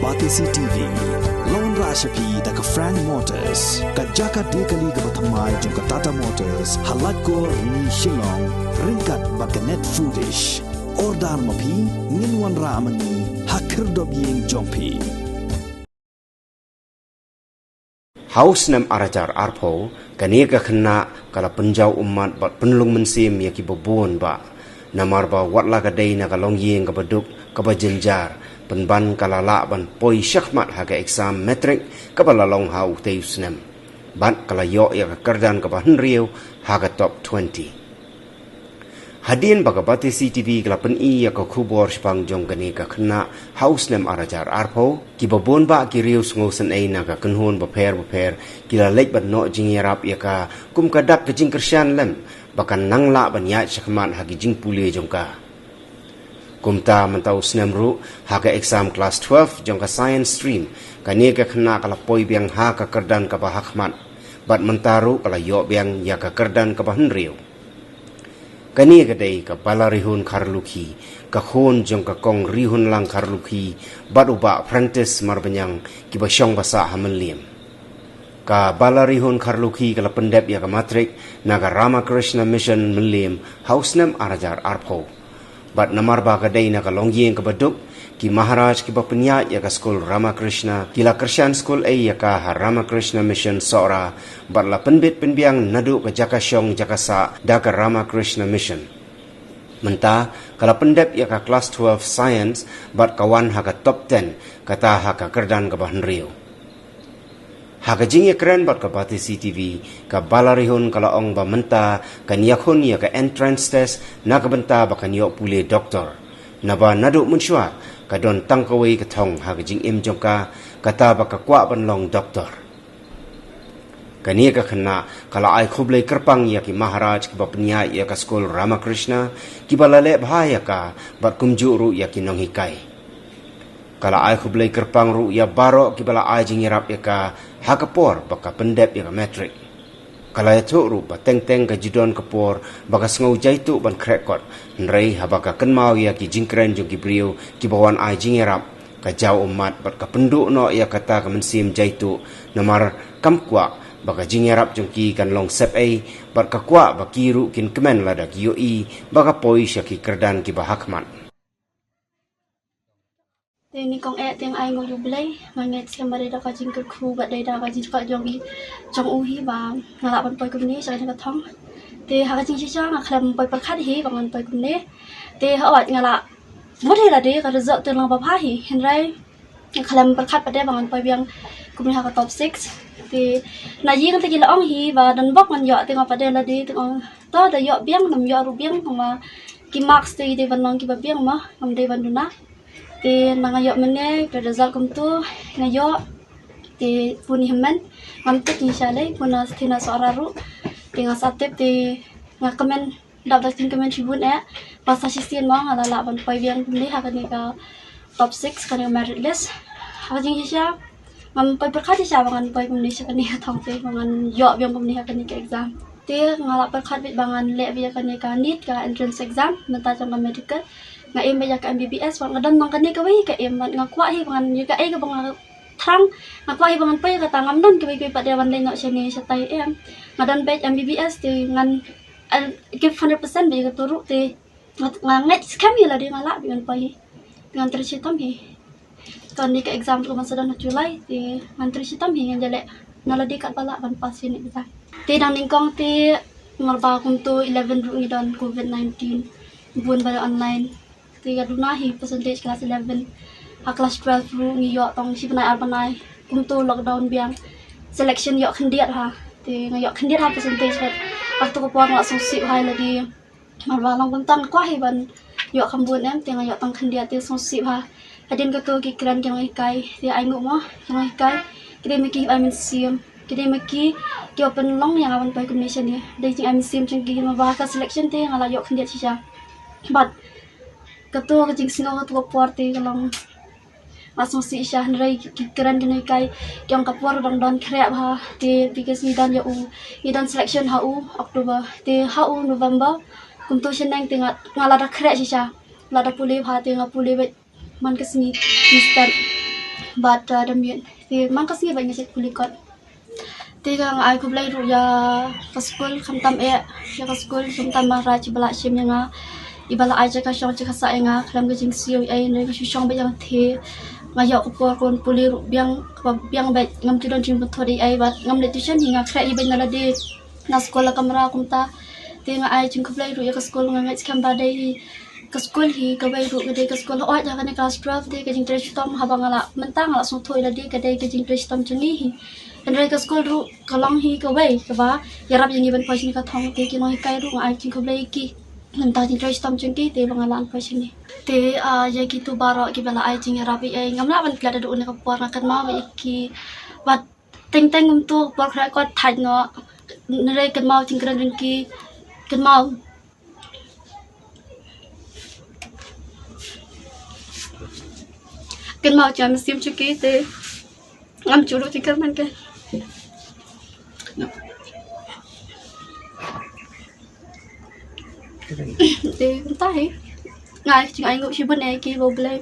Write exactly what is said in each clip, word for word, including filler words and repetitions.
Batesi T V la wanrah sha phi da ka Frank Motors, ka jaka die kali kaba thymmai jong ka Tata Motors, ha Laitkor, Rni, Shillong, ryngkat bad ka Net Foodish. Order ma phi, ngin wanrah ma ngi ha khyrdop ïing jong phi. Ha u snem ar hajar arphew, kane ka khynnah ka la pynjaw ummat bad pynlong mynsiem ïa kiba bun bah. Namar ba wat la ka dei na ka longïing kaba duk, kaba jynjar, pynban ka la lah ban poi shakhmat ha ka exam matric kaba la long ha utei u snem. Bad ka la ïoh ïa ka kyrdan kaba hynriew ha ka top twenty. Hadien ba ka Batesi T V ka la pyni ïa ka khubor shaphang jong kane ka khynnah ha u snem ar hajar arphew, kiba bun bah ki riew sngewsynei na ka kynhun bapher bapher ki la leit ban noh jingïarap ïa ka kum ka dak ka jingkyrshan lem ba kan nang lah ban ïaid shakhmat ha ki jingpule jong ka. Kumta mynta u snem ruh, ha ka exam class twelve jong ka science stream, kane ka khynnah ka la poi biang ha ka kyrdan kaba hakhmat. Bad mynta ruh ka la ïoh biang ïa ka kyrdan kaba hynriew. Kane ka dei ka Balarihun Kharlukhi, ka khun jong ka Kong Rihunlang Kharlukhi bad u Bah Francis Marbaniang, kiba shong ba sah ha Mylliem. Ka Balarihun Kharlukhi ka la pyndep ïa ka matric na ka Ramakrishna Mission Mylliem ha u snem ar hajar arphew. Bad namar ba ka dei na ka longïing kaba duk, ki Maharaj kiba pynïaid ïa ka skul Ramakrishna ki la kyrshan skul ei ïa ka ha Ramakrishna Mission Sohra, bad la pynbit pynbiang naduh ka jaka shong jaka sah da ka Ramakrishna Mission. Mynta ka la pyndep ïa ka class twelve science bad ka wan ha ka top ten, kata ha ka kyrdan kaba hynriew. Ha ka jingïakren bad ka Batesi T V, ka Balarihun ka la ong ba mynta kan ïakhun ïa ka entrance test na ka bynta ba kan ïoh pule doktor. Naba naduh mynshuwa ka don tang kawei ka thong ha ka jingim jong ka, kata ba ka kwah ban long doktor. Kane ka khynnah ka la ai khublei kyrpang ïa ki Maharaj kiba pynïaid ïa ka skul Ramakrishna, kiba la leh bha ïa ka, bad kumjuh ruh ïa ki nonghikai. Ka la ai khublei kyrpang ruh ïa baroh kiba la ai jingïarap ïa ka ha ka por ba ka pyndep ïa ka matric. Ka la ïathuh ruh ba teng teng ka ju don ka por ba ka sngew jaituh ban khreh kot, hynrei haba ka kynmaw ïa ki jingkren jong ki briew kiba wan ai jingïarap, ka jaw ummat bad ka pynduh noh ïa kata ka mynsiem jaituh, namar kam kwah ba ka jingïarap jong ki kan long sepei, bad ka kwah ba ki ruh kin kmen lada ki ïohi ba ka poi sha ki kyrdan kiba hakhmat. Te nyngkong eh te nga ai nguh ïa U Blei, nga ngeit skhem ba dei da ka jingkyrkhu bad dei da ka jingkyrkhu jong i, jong u hi ba nga lah ban poi kumne sha kane ka thong. Te ha ka jingshisha nga khlem poi pyrkhat hi ba ngan poi kumne. Te hooid nga lah, mut hi lade ka result te long babha hi, hynrei nga khlem pyrkhat pat de ba ngan poi biang kumne ha ka top six. Te na ïing te ki la ong hi ba don bok ngan ïoh, te nga pat de lade te nga ong to da ïoh biang, ym ïoh ruh biang, tangba ki marks te dei ban long kiba biang mo, ngam dei ban duna. Te na nga ïoh mynne, te result kumto nga ïoh. Te pun i hynmen, ngam tip ïa sha lei, pun na sthina Sohra ruh. Te nga sa tip, te nga kmen, dap da ka jingkmen shibun eh ba sa shisien mo nga la lah ban poi biang kumne ha kane ka top six, kane ka merit list. Ha ka jingshisha ngam poi pyrkhat shisha ba ngan poi kumne sha kane ka thong, te ba ngan ïoh biang kumne ha kane ka exam. Te nga la pyrkhat beit ba ngan leh beit ïa kane ka NEET, ka entrance exam, mynta jong ka medical. Nga aim beit ïa ka M B B S, bad nga don tang kane kawei ka aim, bad nga kwah hi ba ngan ïa kaei kaba nga thrang, nga kwah hi ba ngan poi ïa kata, ngam don kawei kawei pat de ban leit noh shane shatai, em. Nga don beit M B B S, te ngan, I'll give hundred percent beit ïa kato ruh, te nga, nga ngeit skhem ïa lade nga lah beit ban poi hi. Ngan trei shitom hi. Kane ka exam ruh ka ban sa don ha July, te ngan trei shitom hi, ngan ïaleh na lade katba lah ban pass ïa kane ka exam. Te dang nyngkong te namar ba kumto eleven ruh ngi don covid nineteen, bun ba dei online. Te ka duna hi percentage class eleven. Ha class twelve ruh ngi ïoh tang shi bnai ar bnai, kumto lockdown biang. Selection ïoh khyndiat ha. Te nga ïoh khyndiat ha percentage, bad ha kato ka por nga la sngewsih bha ïa lade. Namar ba long kumta nga kwah hi ban ïoh kham bun, em, te nga ïoh tang khyndiat, te sngewsih bha. Hadien kato ki kren ki nonghikai, te ai nguh mo ki nonghikai. Ki dei ma ki ba ai mynsiem, ki dei ma ki kiba pynlong ïa nga ban poi kumne shane. Dei jingai mynsiem jong ki, namar ba ka selection te nga la ïoh khyndiat shisha. Bad kato ka jingsngew kato ka por te ka long, nga sngewsih shisha, hynrei ki, ki kren ki nonghikai ki ong ka por dang don khreh bha, te phi ka sngi don ïa u, ngi don selection ha u October, te ha u November kumto shaneng te nga, nga la da khreh shisha, la da pule bha, te nga pule beit man ka sngi, ngi step. Bad, uh, da miet te man ka sngi ba nga check puli kot. Te ka nga ai khublei ruh ïa ka skul khamtam eh, ïa ka skul khamtam Maharaj ba la shim ïa nga, iba la ai jaka shong jaka sah ïa nga khlem ka jingsiew ei, hynrei nga shu shong beit ïa nga te. Nga ïoh ka por ka ban puli ruh biang, kaba biang beit, ngam ju don jingpynthut ei ei, bad ngam leit tuition hi, nga khreh hi beit na lade na skul la kamra kumta. Te nga ai jingkhublei ruh ïa ka skul, nga ngeit skhem ba dei hi ka skul hi kawei ruh ka dei ka skul hooid ha kane ka class twelve, te ka jingtrei shitom haba nga la mynta nga la sngewthuh ïa lade ka dei ka jingtrei shitom jong ngi hi. Hynrei ka skul ruh ka long hi kawei kaba ïarap ïa ngi ban poi shane ka thong, te ki nonghikai ruh nga ai jingkhublei ïa ki. Mynta ka jingtrei shitom jong ki te ba nga la poi shane. Te, ah, ïa kito baroh kiba la ai jingïarap ïa ei, ngam lah ban klet haduh kane ka por, nga kynmaw ïa ki. Bad teng teng kumto por khreh kot thait noh. Hynrei kynmaw jingkren jong ki, kynmaw. Kynmaw jingmynsiem jong ki te ngam ju ruh jingkyrmen ke. Te kumta hi. Nga ai jingainguh shibun ïa ki ba U Blei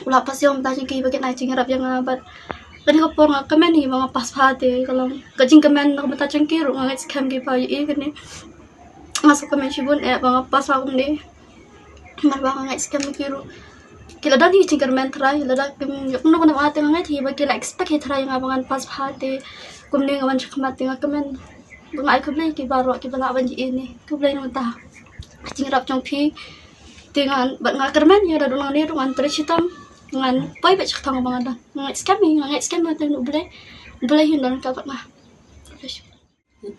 u la pass ïa nga mynta jong ki ba kin ai jingïarap ïa nga bad kane ka por nga kmen hi ba nga pass bha te ka long ka jingkmen na ka bynta jong ki ruh, nga ngeit skhem ki ba ïohi kane. Nga sngewkmen shibun eh ba nga pass bha kumne. Namar ba nga ngeit skhem ki ruh ki la don hi jingkyrmen Trai, lada kim ïoh kumno kumno ba nga te nga ngeit hi ba ki la expect hi Trai ïa nga ba ngan pass bha te kumne nga wan shakhmat te nga kmen. Ba nga ai khublei ki baroh kiba lah ban ïohi ne, khublei na ka bynta ka jingïarap jong phi. Te ngan, bad nga kyrmen ïa da dang nangne ruh ngan trei shitom, ngan poi beit sha ka thong ba nga don. Nga ngeit skhem hi, nga ngeit skhem ïa U Blei, U Blei un don ryngkat bad nga.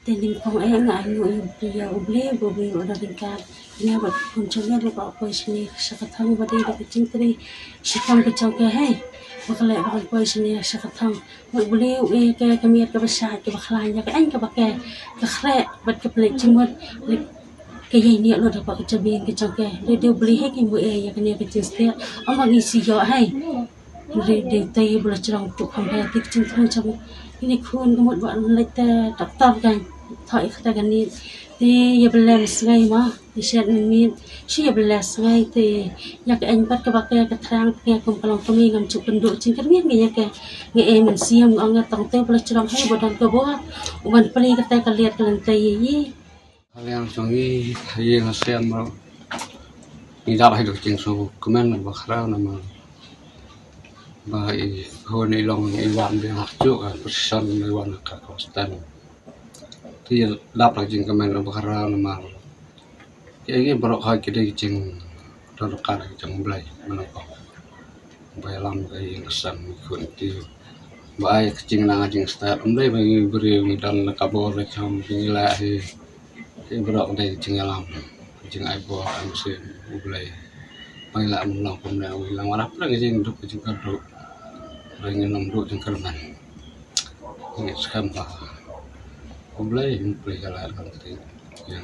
Te nyngkong eh nga ainguh ïa U Blei, ba U Blei u don ryngkat ïa nga bad ka khun jong nga ba ka poi shane sha ka thong ba dei da ka jingtrei shitom ka jong ka, hei. Ba ka leh ba ka poi shane sha ka thong. Bad U Blei u ai ïa ka ka miet kaba shait kaba khlaiñ, ïa ka aiñ kaba ka, ka khreh bad ka pynleit jingmut. Ka ïai niah lut hapoh ka jabieng ka jong ka. Dei, dei U Blei hi ka mut ïa kane ka jingstad. Ym ba ngi shu ïoh, hei. Hynrei dei te ba la jrong tuh kham bha te ka jingthung jong kine khun ka mut ba leit te doktor kan. Thoh ïa kata kane. Te ïa ba leh sngi ma. Te shet mynmiet shu ïa ba leh sngi te ïa ka aiñ bad kaba ka, ka thrang te kum ka long kmie ngam ju kynduh jingkyrmen ngi ïa ka. Nga ai mynsiem nga ong nga tang te ba la jrong hei ba don ka bor u ban plie kata ka liat ka lynti ïa i. Ka liang jong ngi ha ïing ha sem ruh ngi dap ha ka jingsngewkmen ba khraw namar ba i khun i long i wan biang ha kajuh ka position, i wan ha ka hostel. Te dap ha ka jingkmen ba khraw namar Ki, ki baroh hi ki dei ki jingdonkar ki jong U Blei, mano ko. Ba ïalam ka ïing ka sem ki khun ki. Ba ai ka jingnang ka jingstad. U Blei ba ngi briew ngi don la ka bor la jam ngi la hi. Ki baroh ki dei ki jingïalam. Ki jingai bor ka mynsiem U Blei. Ba ngi la mynlong kumne ngi la ngarap la ki jingduk ki jingkyrduh. Ba ngi long duh jingkyrmen. Ngi skhem ba U Blei, U Blei ka la kan ti. Ïa.